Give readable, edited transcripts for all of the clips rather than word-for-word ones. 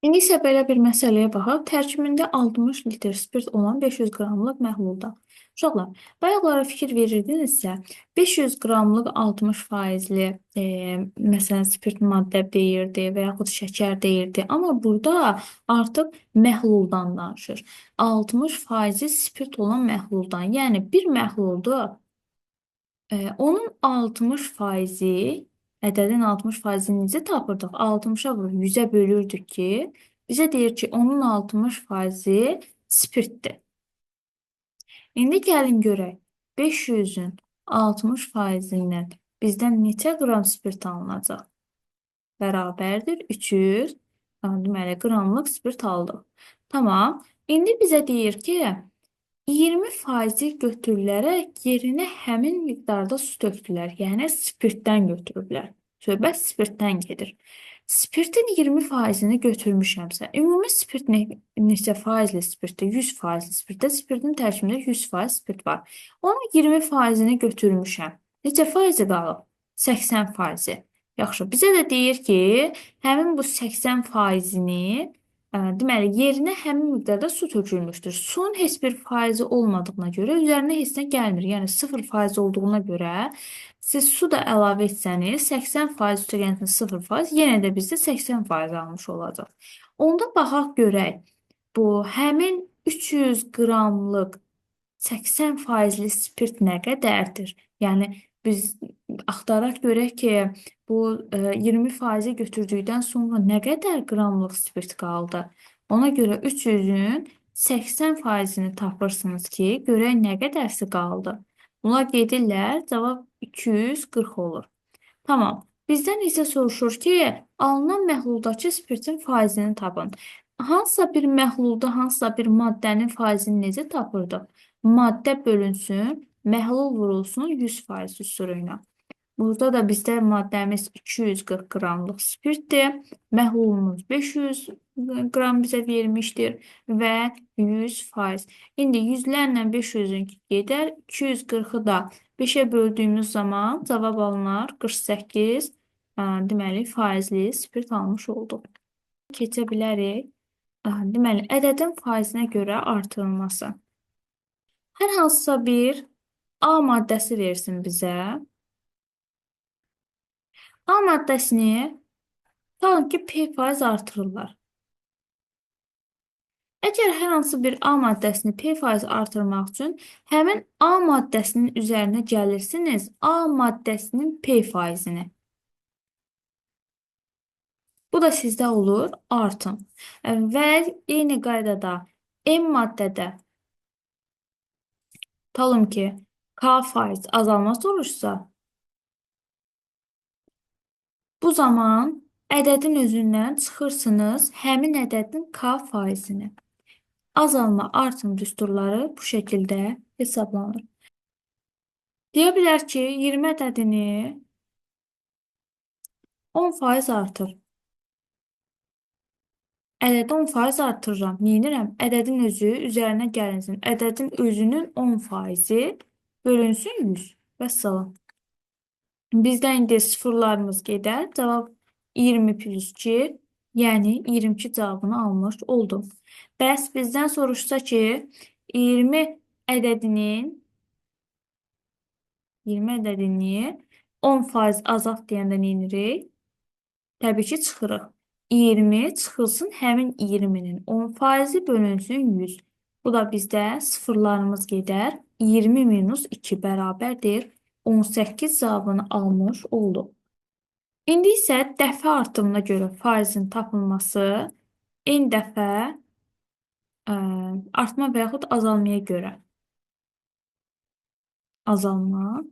İndi isə belə bir məsələyə baxaq. Tərkibində 60 litr spirt olan 500 qramlıq məhlulda. Uşaqlar, bayaqlara fikir verirdinizsə, 500 qramlıq 60 faizli məsələn, spirt maddə deyirdi və yaxud şəkər deyirdi. Amma burada artıq məhluldan danışır. 60 faizi spirt olan məhluldan. Yəni, bir məhluldur. Onun 60 faizi, ədədin 60 faizini necə tapırdıq? 60-a vurub 100-ə bölürdük ki, bizə deyir ki, onun 60 faizi spirtdir. İndi gəlin görək, 500-ün 60 faizindən bizdən neçə qram spirt alınacaq? Bərabərdir 300, deməli, qramlıq spirt aldıq. Tamam. İndi bizə deyir ki, 20 faizi götürülərək yerinə həmin miqdarda su tökdülər. Yəni, spirtdən götürüblər. Söhbət spirtdən gedir. Spirtin 20 faizini götürmüşəmsə, ümumi spirt neçə faizli spirtdə? 100 faizli spirtdə. Spirtin tərkibində 100 faiz spirt var. Onun 20 faizini götürmüşəm. Neçə faizi qalıb? 80 faizi. Yaxşı, bizə də deyir ki, həmin bu 80 faizini, deməli, yerinə həmin miqdarda su tökülmüşdür. Suyun heç bir faizi olmadığına görə üzərinə heç nə gəlmir. Yəni, 0 faiz olduğuna görə siz su da əlavə etsəniz, 80 faiz üstə gəlsin 0 faiz, yenə də bizdə 80 faiz almış olacaq. Onda baxaq görək, bu həmin 300 qramlıq 80 faizli spirt nə qədərdir? Yəni, biz axtaraq görək ki, bu 20 faizi götürdükdən sonra nə qədər qramlıq spirt qaldı? Ona görə 300-ün 80 faizini tapırsınız ki, görək nə qədərsi qaldı. Bunlar gedirlər, cavab 240 olur. Tamam. Bizdən isə soruşur ki, alınan məhluldakı spirtin faizini tapın. Hansısa bir məhlulda hansısa bir maddənin faizini necə tapırdıq? Maddə bölünsün, məhlul vurulsun 100% üsulu ilə. Burada da bizdə maddəmiz 240 qramlıq spirtdir. Məhlulumuz 500 qram bizə vermişdir və 100%. İndi yüzlərlə 500-ün gedər, 240-ı da 5-ə böldüyümüz zaman cavab alınar 48, deməli, faizli spirt almış olduq. Keçə bilərik. Deməli, ədədin faizinə görə artırılması. Hər hansısa bir A maddəsi versin bizə. A maddəsini tutalım ki, P faiz artırırlar. Əgər hər hansı bir A maddəsini P faiz artırmaq üçün həmin A maddəsinin üzərinə gəlirsiniz, A maddəsinin P faizini. Bu da sizdə olur artım. Və eyni qaydada M maddədə tutalım ki, K faiz azalma soruşsa, bu zaman ədədin özündən çıxırsınız həmin ədədin K faizini. Azalma, artım düsturları bu şəkildə hesablanır. Deyə bilər ki, 20 ədədini 10% artır. Ədədi 10% artırıram. Neynirəm? Ədədin özü üzərinə gəlinsin. Ədədin özünün 10 faizi bölünsün 100. Vəssalam. Bizdə indi sıfırlarımız gedər. Cavab 20 plus 2, yəni 22 cavabını almış oldum. Bəs bizdən soruşsa ki, 20 ədədinin 20 ədədini 10% azalt deyəndə nə edirik? Təbii ki, çıxırıq. 20 çıxılsın həmin 20-nin 10 faizi bölünsün 100. Bu da bizdə sıfırlarımız gedər. 20 minus 2 bərabərdir. 18 cavabını almış olduq. İndi isə dəfə artımına görə faizin tapılması n dəfə artma və yaxud azalmaya görə azalma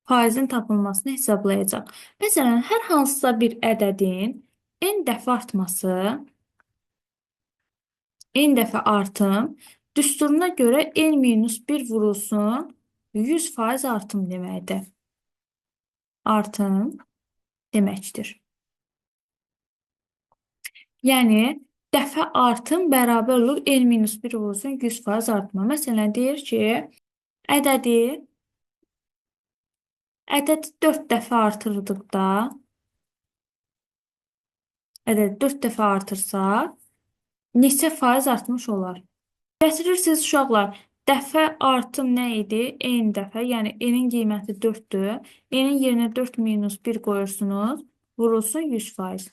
faizin tapılmasını hesablayacaq. Məsələn, hər hansısa bir ədədin n dəfə artması, n dəfə artım düsturuna görə n minus 1 vurulsun 100% artım deməkdir. Artım deməkdir. Yəni, dəfə artım bərabər olur n minus 1 vurulsun 100% artma. Məsələn, deyir ki, ədədi 4 dəfə artırdıqda Ədəd 4 dəfə artırsa, neçə faiz artmış olar? Gətirirsiniz uşaqlar, dəfə artım nə idi? N dəfə, yəni N-in qiyməti 4-dür. N-in yerinə 4 minus 1 qoyursunuz, vurulsun 100%.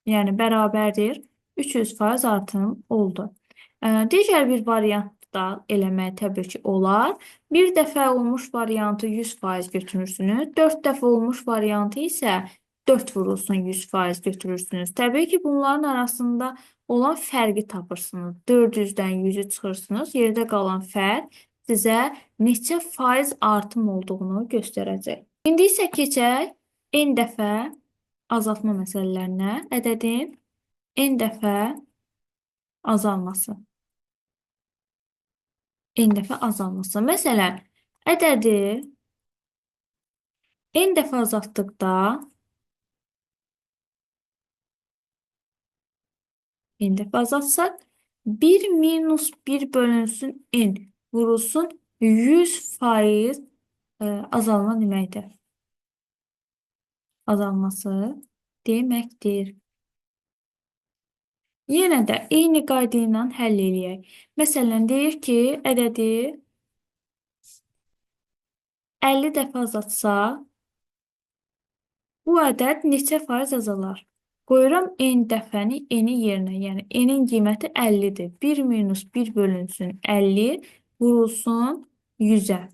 Yəni bərabərdir, 300% artım oldu. Digər bir variant da eləmək təbii ki olar. Bir dəfə olmuş variantı 100% götürürsünüz. 4 dəfə olmuş variantı isə 4 vurulsun 100% götürürsünüz. Təbii ki, bunların arasında olan fərqi tapırsınız. 400-dən 100-ü çıxırsınız. Yerdə qalan fərq sizə neçə faiz artım olduğunu göstərəcək. İndi isə keçək n dəfə azaltma məsələlərinə. Ədədin n dəfə azalması. N dəfə azalması. Məsələn, ədədi n dəfə azaltdıqda n dəfə azaltsaq 1 minus 1 bölünsün n vurulsun 100% azalma deməkdir. Azalması deməkdir. Yenə də eyni qayda ilə həll eləyək. Məsələn, deyir ki, ədədi 50 dəfə azaltsaq, bu ədəd neçə faiz azalar? Qoyuram n dəfəni n-i yerinə, yəni n-in qiyməti 50-dir. 1 minus 1 bölünsün 50 vurulsun 100-ə.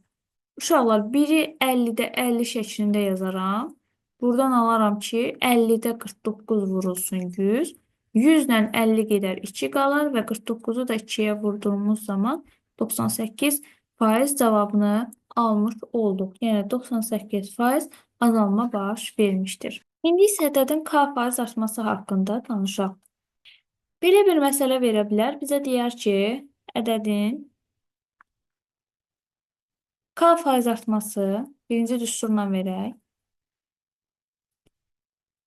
Uşaqlar, 1-i 50-də 50 şəklində yazaram. Buradan alaram ki, 50-də 49 vurulsun 100. 100 ilə 50 gedər 2 qalar və 49-u da 2-yə vurduğumuz zaman 98% cavabını almış olduq. Yəni 98% azalma baş vermişdir. İndi isə ədədin K faiz artması haqqında danışaq. Belə bir məsələ verə bilər. Bizə deyər ki, ədədin K faiz artması, birinci düsturla verək.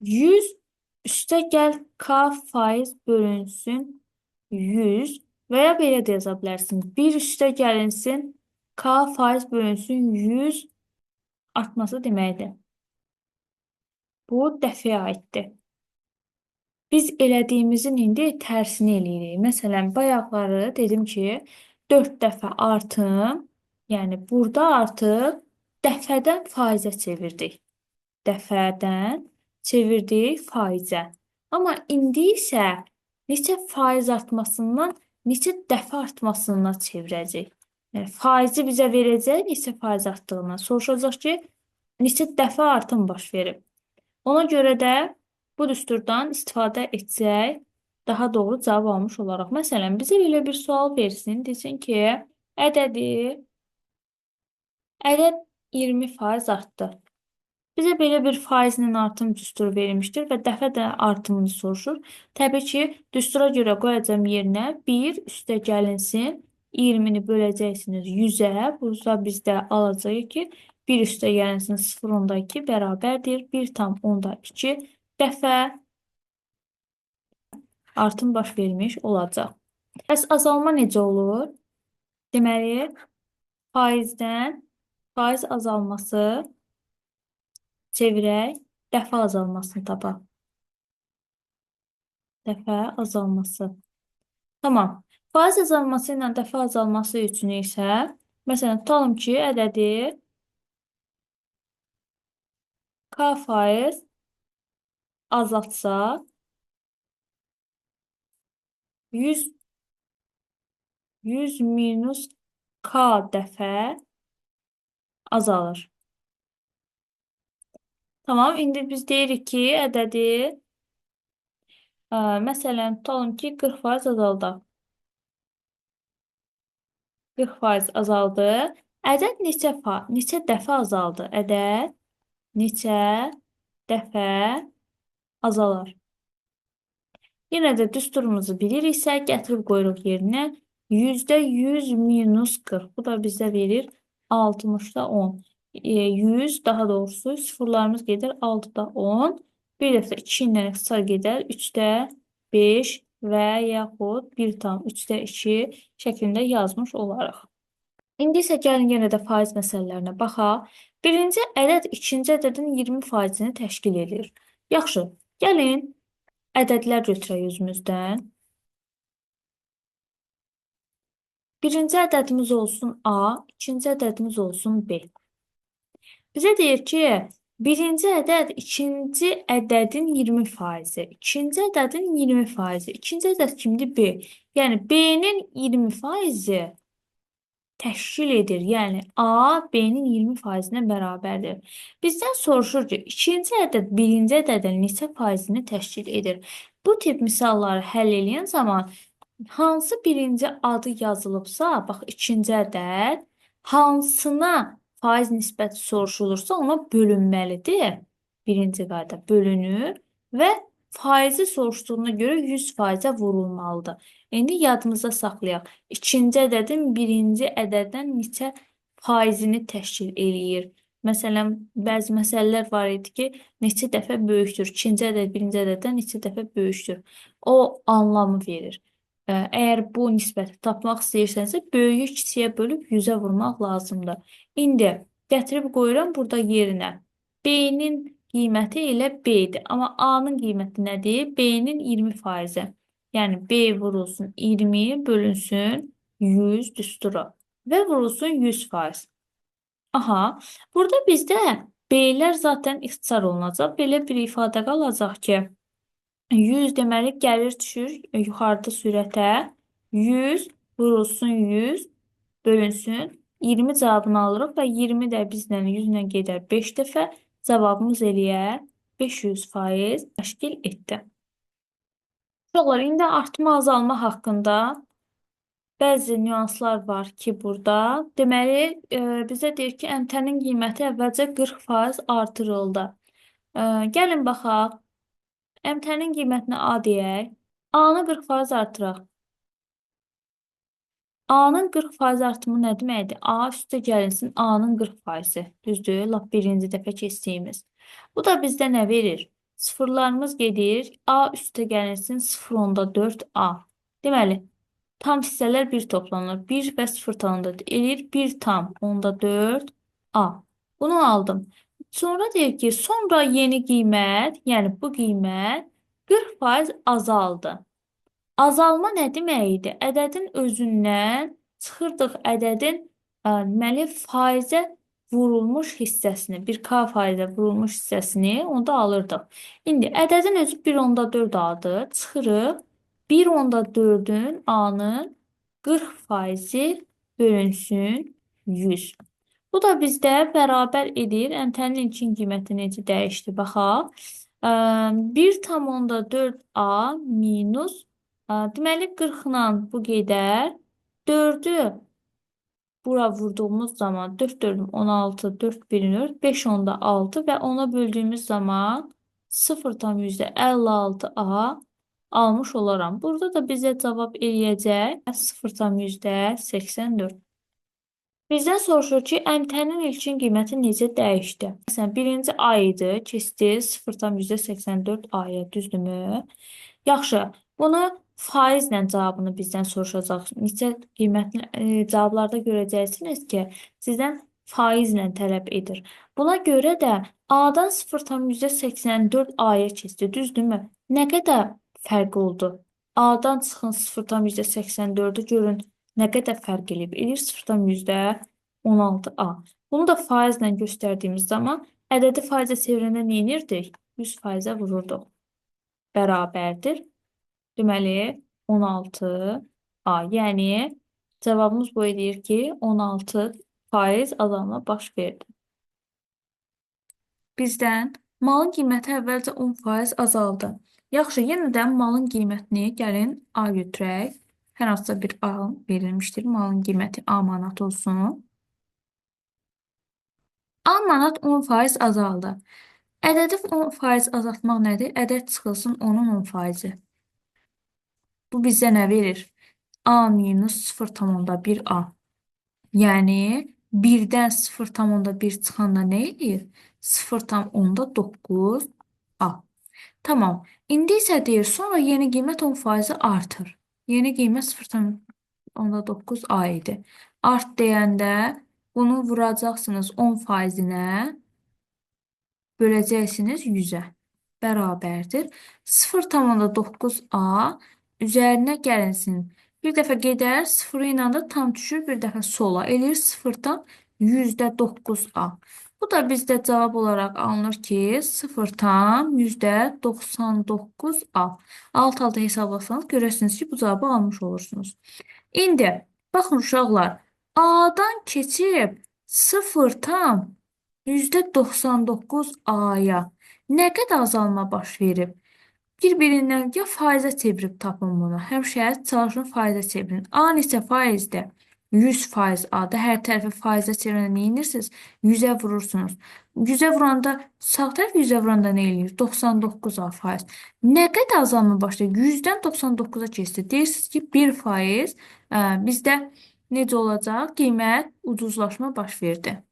100 üstə gəl K faiz bölünsün 100 və ya belə də yaza bilərsiniz. 1 üstə gəlinsin K faiz bölünsün 100 artması deməkdir. Bu dəfəyə aiddir. Biz elədiyimizin indi tərsini eləyirik. Məsələn, bayaqları dedim ki, 4 dəfə artım, yəni burada artıq dəfədən faizə çevirdik. Dəfədən çevirdik faizə. Amma indi isə neçə faiz artmasından neçə dəfə artmasından çevirəcək. Yəni, faizi bizə verəcək neçə faiz artdığını. Soruşacaq ki, neçə dəfə artım baş verib. Ona görə də bu düsturdan istifadə etsək, daha doğru cavab almış olaraq. Məsələn, bizə belə bir sual versin, desin ki, ədəd 20% artdı. Bizə belə bir faizlə artım düsturu verilmişdir və dəfə də artımını soruşur. Təbii ki, düstura görə qoyacağım yerinə 1 üstə gəlinsin, 20-ni böləcəksiniz 100-ə. Burada biz də alacağıq ki, 1 üstə gəlinsin 0,2 bərabərdir 1,2 dəfə artım baş vermiş olacaq. Bəs azalma necə olur? Deməli, faizdən faiz azalması çevirək, dəfə azalmasını tapaq. Dəfə azalması. Tamam. Faiz azalması ilə dəfə azalması üçün isə, məsələn, tutalım ki, ədədi K faiz azaltsaq 100 minus K dəfə azalır. Tamam, indi biz deyirik ki, ədədi, məsələn, tutalım ki, 40% azaldaq. 40% azaldı. Ədəd neçə dəfə azaldı? Ədəd neçə dəfə azalar? Yenə də düsturumuzu biliriksə, gətirib qoyuruq yerinə. %100 minus 40. Bu da bizə verir 60-da 10. 100, daha doğrusu sıfırlarımız gedir 6-da 10. Bir dəfə 2 ilə ixtisar gedər 3-də 5 və yaxud 1,3-də 2 şəklində yazmış olarıq. İndi isə gəlin yenə də faiz məsələlərinə baxaq. Birinci ədəd ikinci ədədin 20%-ni təşkil edir. Yaxşı, gəlin Ədədlər götürək özümüzdən. Birinci ədədimiz olsun A, ikinci ədədimiz olsun B. Bizə deyir ki, birinci ədəd ikinci ədədin 20%, ikinci ədədin 20%, ikinci ədəd kimdir? B. Yəni, B-nin 20% təşkil edir. Yəni, A, B-nin 20%-nə bərabərdir. Bizdən soruşur ki, ikinci ədəd birinci ədədin neçə faizini təşkil edir? Bu tip misalları həll eləyən zaman hansı birinci adı yazılıbsa, bax, ikinci ədəd hansına faiz nisbəti soruşulursa ona bölünməlidir. Birinci qayda bölünür və faizi soruşduğuna görə 100%-ə vurulmalıdır. İndi yadımızda saxlayaq. İkinci ədədin birinci ədəddən neçə faizini təşkil eləyir? Məsələn, bəzi məsələlər var idi ki, neçə dəfə böyükdür? İkinci ədəd birinci ədəddən neçə dəfə böyükdür? O anlamı verir. Əgər bu nisbəti tapmaq istəyirsənsə, böyüyü kiçiyə bölüb 100-ə vurmaq lazımdır. İndi gətirib qoyuram burada yerinə. B-nin qiyməti elə B-dir. Amma A-nın qiyməti nədir? B-nin 20%. Yəni B vurulsun 20 bölünsün 100 düsturu və vurulsun 100%. Aha, burada bizdə B-lər zaten ixtisar olunacaq. Belə bir ifadə qalacaq ki, 100 deməli gəlir düşür yuxarıda sürətə. 100 vurulsun 100 bölünsün 20 cavabını alırıq və 20 də bizlə 100 ilə gedər 5 dəfə. Cavabımız eləyər 500% təşkil etdi. Uşaqlar, indi artma azalma haqqında bəzi nüanslar var ki burada. Deməli, bizə deyir ki, əmtənin qiyməti əvvəlcə 40% artırıldı. Gəlin baxaq. Əmtənin qiymətinə A deyək. A-nı 40% artıraq. A-nın 40% artımı nə deməkdir? A üstə gəlinsin A-nın 40%. Düzdür? Lap birinci dəfə keçdiyimiz. Bu da bizdə nə verir? Sıfırlarımız gedir. A üstə gəlinsin 0,4 A. Deməli, tam hissələr 1 toplanır. 1 və 0,4 eləyir. 1,4 A. Bunu aldım. Sonra deyir ki, sonra yeni qiymət, yəni bu qiymət 40% azaldı. Azalma nə deməkdir? Ədədin özündən çıxırdıq ədədin deməli faizə vurulmuş hissəsini, 1K faizə vurulmuş hissəsini onda alırdıq. İndi ədədin özü 1,4 A-dır. Çıxırıq 1,4-ün A-nın 40% bölünsün 100. Bu da bizdə bərabər edir. Əmtənin ilkin qiyməti necə dəyişdi? Baxaq. 1,4 A minus deməli 40 ilə bu gedər. 4-ü bura vurduğumuz zaman 4 4 16, 4 1 4, 5,6 və ona böldüyümüz zaman 0,56 A almış olaram. Burada da bizə cavab eləyəcək 0,84. Bizdən soruşur ki, əmtənin ilkin qiyməti necə dəyişdi? Məsələn, birinci A idi, keçdi 0,84 A-ya, düzdürmü? Yaxşı, bunu faizlə cavabını bizdən soruşacaq. Neçə qiymətli cavablarda görəcəksiniz ki, sizdən faizlə tələb edir. Buna görə də A-dan 0,84 A-ya keçdi, düzdürmü? Nə qədər fərq oldu? A-dan çıxın 0,84-ü görün nə qədər fərq eləyib? Eləyir 0,16 A. Bunu da faizlə göstərdiyimiz zaman ədədi faizə çevirəndə nə edirdik? 100%-ə vururduq. Bərabərdir. Deməli, 16 A. Yəni, cavabımız bu edir ki, 16% azalma baş verdi. Bizdən malın qiyməti əvvəlcə 10% azaldı. Yaxşı, yenə də malın qiymətini gəlin A götürək. Hər hansısa bir A verilmişdir. Malın qiyməti A manat olsun. A manat 10% azaldı. Ədədi 10% azaltmaq nədir? Ədəd çıxılsın onun 10%-i. Bu bizə nə verir? A minus 0,1 A. Yəni 1-dən 0,1 çıxanda nə eləyir? 0,9 A. Tamam. İndi isə deyir, sonra yeni qiymət 10% artır. Yeni qiymət 0,9 A idi. Art deyəndə bunu vuracaqsınız 10%-inə, böləcəksiniz 100-ə. Bərabərdir. 0,9 A üzərinə gəlinsin. Bir dəfə gedər, 0 ilə də tam düşür, bir dəfə sola. Eləyir 0,9 A. Bu da bizdə cavab olaraq alınır ki, 0,99 A. Alt-alta hesablasanız görəsiniz ki, bu cavabı almış olursunuz. İndi, baxın uşaqlar, A-dan keçib 0,99 A-ya nə qədər azalma baş verib? Bir-birindən ya faizə çevirib tapın bunu. Həmişə çalışın faizə çevirin. A neçə faizdir? 100% A-da. Hər tərəfi faizə çevirəndə nə edirsiniz? 100-ə vurursunuz. 100-ə vuranda, sağ tərəf 100-ə vuranda nə eləyir? 99 A faiz. Nə qədər azalma başlayır? 100-dən 99-a keçdi. Deyirsiniz ki, 1% bizdə necə olacaq? Qiymət ucuzlaşma baş verdi.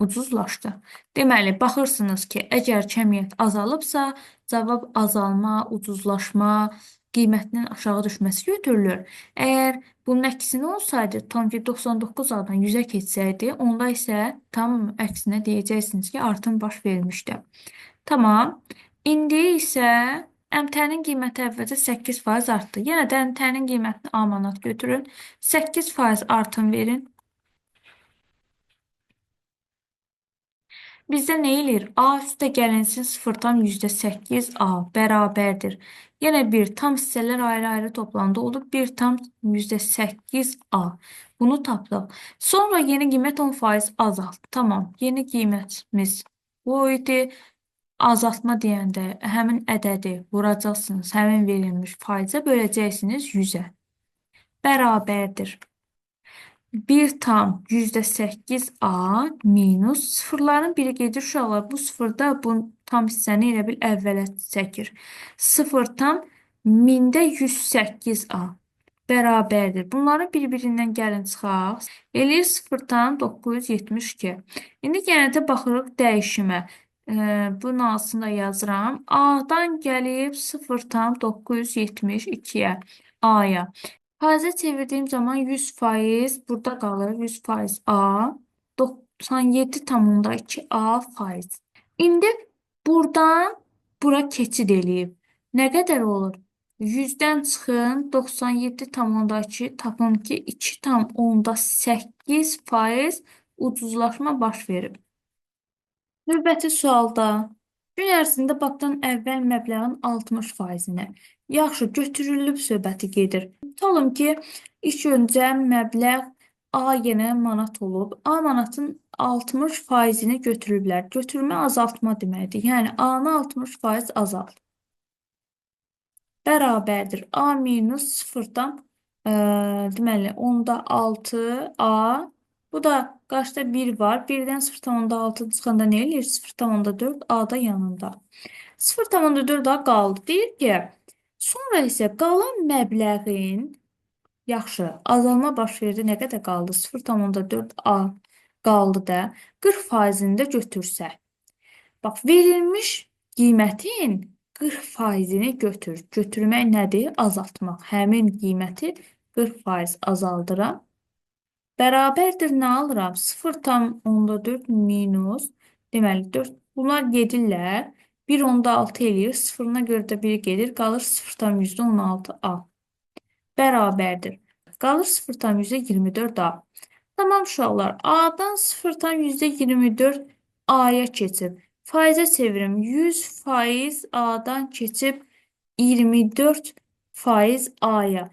Ucuzlaşdı. Deməli, baxırsınız ki, əgər kəmiyyət azalıbsa, cavab azalma, ucuzlaşma, qiymətinin aşağı düşməsi götürülür. Əgər bunun əksinə olsaydı, tam ki 99 A-dan 100-ə keçsəydi, onda isə tam əksinə deyəcəksiniz ki, artım baş vermişdi. Tamam. İndi isə əmtənin qiyməti əvvəlcə 8% artdı. Yenə də əmtənin qiymətini A manat götürün. 8% artım verin. Bizdə nə eləyir? A üstə gəlinsin 0,8 A bərabərdir. Yenə bir tam hissələr ayrı-ayrı toplandı. Oldu 1,8 A. Bunu tapdıq. Sonra yeni qiymət 10% azalt. Tamam. Yeni qiymətimiz bu idi. Azaltma deyəndə həmin ədədi vuracaqsınız. Həmin verilmiş faizə böləcəksiniz 100-ə. Bərabərdir. 1,8 A minus sıfırların biri gedir uşaqlar. Bu sıfırda bu tam hissəni elə bil əvvələ çəkir. 0,108 A bərabərdir. Bunları bir-birindən gəlin çıxaq. Eləyir 0,972. İndi yenə də baxırıq dəyişimə. Bunun altını da yazıram. A-dan gəlib 0,972-yə A-ya. Faizə çevirdiyim zaman 100% burada qalır. 100% A, 97,2 A faiz. İndi buradan bura keçid eləyib. Nə qədər olur? 100-dən çıxın, 97,2 tapın ki, 2,8 faiz ucuzlaşma baş verib. Növbəti sualda gün ərzində bankdan əvvəl məbləğin 60%-ni. Yaxşı, götürülüb söhbəti gedir. Tutalım ki, ilk öncə məbləğ A yenə manat olub. A manatın 60%-ni götürüblər. Götürmə azaltma deməkdir. Yəni, A-nı 60% azalt. Bərabərdir. A minus 0-dan, deməli, 10.6 A. Bu da qarşıda 1 var. 1-dən 0,6 çıxanda nə eləyir? 0,4 A da yanında. 0,4 A qaldı. Deyir ki, sonra isə qalan məbləğin, yaxşı, azalma baş verdi. Nə qədər qaldı? 0,4 A qaldı da 40%-ni də götürsə. Bax, verilmiş qiymətin 40%-ni götür. Götürmək nədir? Azaltmaq. Həmin qiyməti 40% azaldıram. Bərabərdir nə alıram? 0,4 minus, deməli 4. Bunlar gedirlər. 1,6 eləyir. Sıfırına görə də 1 gedir. Qalır 0,16 A. Bərabərdir. Qalır 0,24 A. Tamam uşaqlar. A-dan 0,24 A-ya keçib. Faizə çevirim. 100% A-dan keçib 24% A-ya.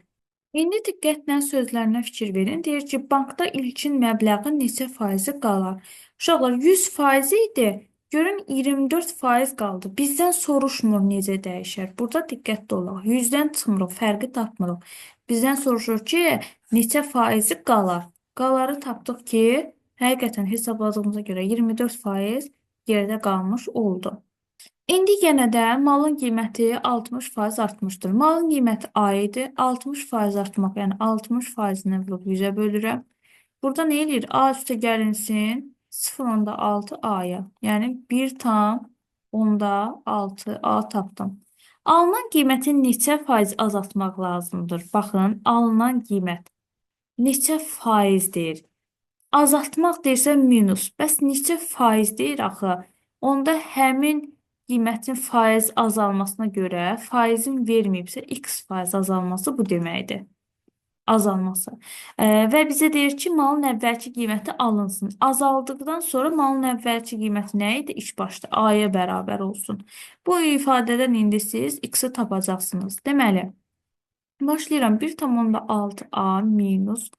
İndi diqqətlə sözlərinə fikir verin. Deyir ki, bankda ilkin məbləğin neçə faizi qalar? Uşaqlar, 100% idi. Görün, 24% qaldı. Bizdən soruşmur necə dəyişər. Burada diqqətli olaq. 100-dən çıxmırıq, fərqi tapmırıq. Bizdən soruşur ki, neçə faizi qalar? Qaları tapdıq ki, həqiqətən hesabladığımıza görə 24% geridə qalmış oldu. İndi yenə də malın qiyməti 60% artmışdır. Malın qiyməti A idi. 60% artmaq, yəni 60%-ni vurub 100-ə bölürəm. Burada nə eləyir? A üstə gəlinsin 0,6 A-ya. Yəni 1,6 A tapdım. Alınan qiyməti neçə faiz azaltmaq lazımdır? Baxın, alınan qiymət neçə faiz deyir? Azaltmaq deyirsə minus. Bəs neçə faiz deyir axı? Onda həmin Qiymətin faiz azalmasına görə faizin verməyibsə x faiz azalması bu deməkdir. Azalması. Və bizə deyir ki, malın əvvəlki qiyməti alınsın. Azaldıqdan sonra malın əvvəlki qiyməti nə idi? İlk başda A-ya bərabər olsun. Bu ifadədən indi siz x-i tapacaqsınız. Deməli, başlayıram. 1,6A minus.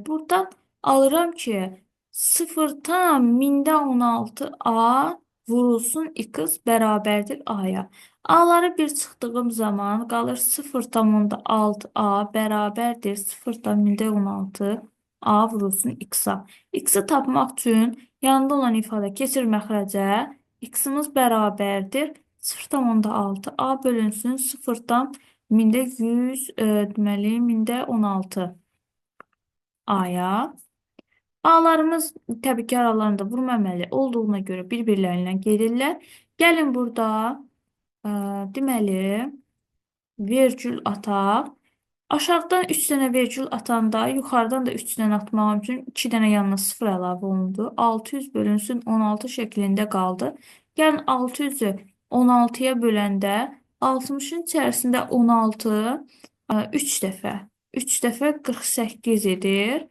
Buradan alıram ki, 0,16 A vurulsun x bərabərdir A-ya. A'ları bir çıxdığım zaman qalır 0,6 A bərabərdir 0,16 A vurulsun x-a. X-i tapmaq üçün yanında olan ifadə keçir məxrəcə. X-imiz bərabərdir 0,6 A bölünsün 0,100, deməli 0,16 A-ya. A'larımız təbii ki, aralarında vurma əməli olduğuna görə bir-birləri ilə gedirlər. Gəlin burada deməli vergül ataq. Aşağıdan 3 dənə vergül atanda yuxarıdan da 3 dənə atmağım üçün 2 dənə yanına 0 əlavə olundu. 600 bölünsün 16 şəklində qaldı. Gəlin 600-ü 16-ya böləndə 60-ın içərisində 16 3 dəfə. 3 dəfə 48 edir.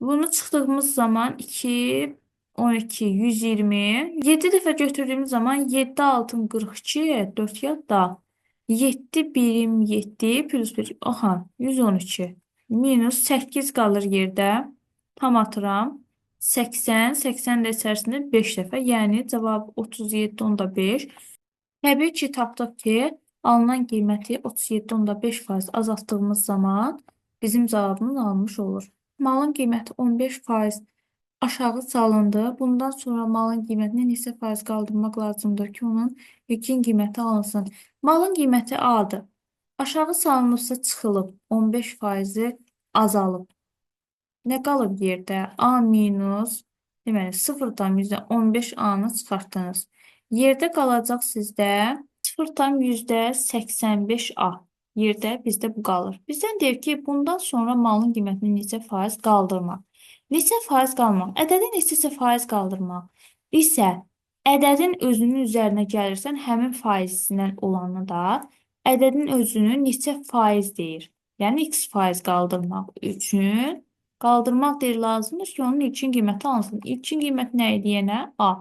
Bunu çıxdığımız zaman 2, 12, 120. 7 dəfə götürdüyümüz zaman 7, 6, 42, 4 yadda. 7 birim 7 plus 1, aha, 112. Minus 8 qalır yerdə. Tam atıram. 80, 80 də içərisində 5 dəfə. Yəni cavab 37,5. Təbii ki, tapdıq ki, alınan qiyməti 37,5% azaltdığımız zaman bizim cavabımız alınmış olur. Malın qiyməti 15% aşağı salındı. Bundan sonra malın qiymətini neçə faiz qaldırmaq lazımdır ki, onun ilkin qiyməti alınsın. Malın qiyməti A-dır. Aşağı salınıbsa çıxılıb, 15 faizi azalıb. Nə qalıb yerdə? A minus, deməli 0,15 A-nı çıxartdınız. Yerdə qalacaq sizdə 0,85 A. Yerdə bizdə bu qalır. Bizdən deyir ki, bundan sonra malın qiymətini neçə faiz qaldırmaq. Neçə faiz qalmaq? Ədədi neçəsə faiz qaldırmaq isə ədədin özünün üzərinə gəlirsən, həmin faizindən olanı da ədədin özünü neçə faiz deyir. Yəni x faiz qaldırmaq üçün qaldırmaq deyir lazımdır ki, onun ilkin qiyməti alınsın. İlkin qiyməti nə idi yenə? A.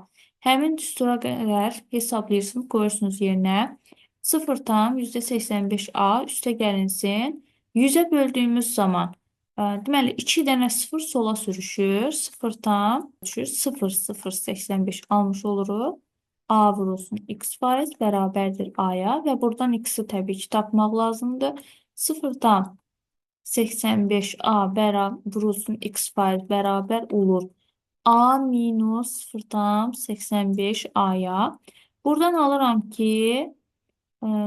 Həmin düstura qədər hesablayırsınız, qoyursunuz yerinə. 0,85 A üstə gəlinsin. 100-ə böldüyümüz zaman deməli 2 dənə 0 sola sürüşür. 0,0085 almış oluruq. A vurulsun x faiz bərabərdir A-ya və buradan x-i təbii ki tapmaq lazımdır. 0,85 A vurulsun x faiz bərabər olur. A minus 0,85 A-ya. Buradan alıram ki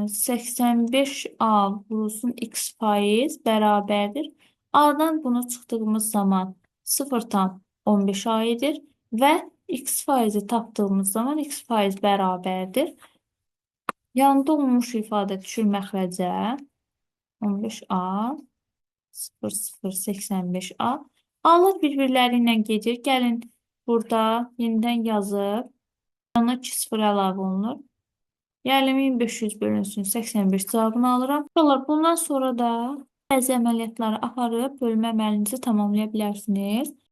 85 A vurulsun x faiz bərabərdir. A-dan bunu çıxdığımız zaman 0,15 A edir və x faizi tapdığımız zaman x faiz bərabərdir. Yanında olmuş ifadə düşür məxrəcə. 15A 0,085 A. A'lar bir-birləri ilə gedir. Gəlin burada yenidən yazıb yanına 2 sıfır əlavə olunur. Yəni 1500 bölünsün 85 cavabını alıram. Bundan sonra da bəzi əməliyyatları aparıb bölmə əməlinizi tamamlaya bilərsiniz.